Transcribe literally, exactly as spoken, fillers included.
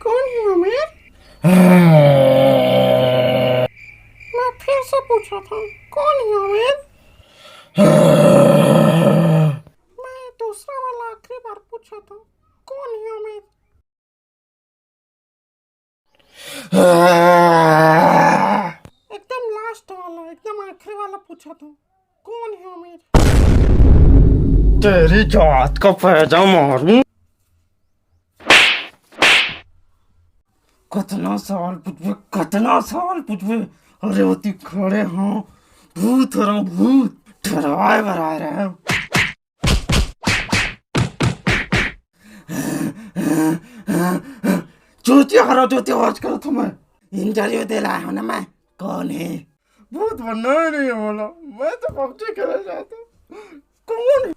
कौन है अमीर? मैं फिर से पूछा था, कौन है अमीर? मैं दूसरा वाला आखिरी बार पूछा था, कौन है अमीर? एकदम लास्ट वाला, एकदम आखिरी वाला पूछा था, कौन है अमीर? तेरी जात का पैजा मारूं। कतना सवाल पूछबे, कतना सवाल पूछबे? अरे, ओती खड़े हों, भूत हरं, भूत, डरवाए बर आए रहें। जोती हरं, जोती आवाज करत हों मैं। इंटरव्यू दे ला हों ना मैं। कौन है? भूत बनना ही नहीं है बोला। मैं तो पबजी खेलना चाहता हूँ। कौन है?